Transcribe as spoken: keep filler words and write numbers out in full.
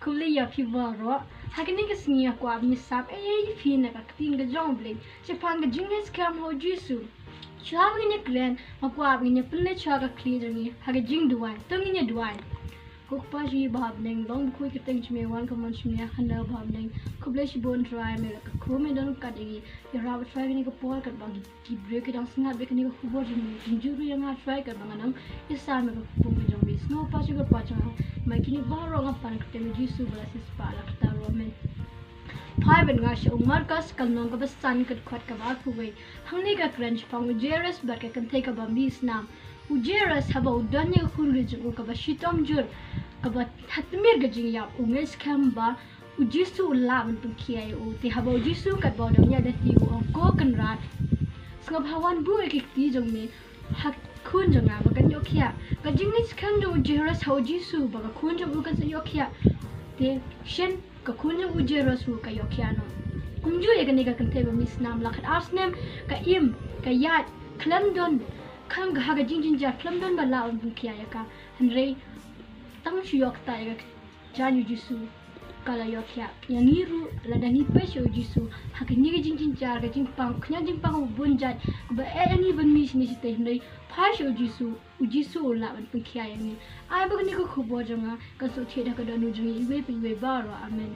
Khublei ïa phi baroh. Ha kane ka sngi nga kwah ban ïasam ei ei ïa phi na ka ktien ka jong U Blei shaphang ka jingïaskhem ha U Jisu. Shuwa ba ngin ïakren nga kwah ba ngin ïa pynleit shuwa ka khlieh jong ngi ha ka jingduwai. To ngin ïa duwai. Ko Kpa jong ngi ba ha bneng, long bakhuid kyrteng jong me, wan ka mon jong me ha khyndew ba ha bneng. Khublei shibun Trai, me la ka khun, me don kat ïa ngi. Ïarap Trai kane ka por katba ngi ki briew ki dang sngap ïa kane ka khubor jong me. Jingïarap ïa nga Trai katba nga nang ïasam ïa ka khubor jong me. Sngewbha Trai, kyrpad jong nga. Mai kine baroh nga pan ha ka kyrteng U Jisu ba la siewspah la kata ruh. Amen. Phai bad nga sha u Markos ka lynnong kaba san ka dkhot kaba arphew wei. Hangne ka kren shaphang u Jairus bad ka kynthei kaba misnam. U Jairus haba u don ïa ka khun ri jong u kaba shitom jur, kaba ha tmier ka jingïap, u ngeit skhem ba U Jisu u lah ban pynkhiah ïa u. Te haba U Jisu katba u dang ïaid lynti u ong, Ko Kynrad, sngewbha wan buh ïa ki kti jong me ha ka khun jong nga ba kan ïoh khiah. Ka jingngeit skhem jong u Jairus ha U Jisu ba ka khun jong u kan sa ïoh khiah, te shen ka khun jong u Jairus ruh ka ïoh khiah noh. Kumjuh ïa kane ka kynthei ba misnam, la khatar snem ka im, ka ïaid khlem don, khlem, ha ka jingjynjar khlem don ba lah ban pynkhiah ïa ka. Hynrei tang shu ïoh ktah ïa ka jaiñ U Jisu ka la ïoh khiah. Ïa ngi ruh lada ngi peit sha U Jisu ha kane ka jingjynjar, ka jingpang, ka jingpang bun jait kaba eh ïa ngi ban mih shane shatei, hynrei phai sha U Jisu, U Jisu u lah ban pynkhiah ïa ngi. Ai ba kane ka khubor jong nga kan shu thied ha ka dohnud jong ngi iwei pa iwei baroh. Amen.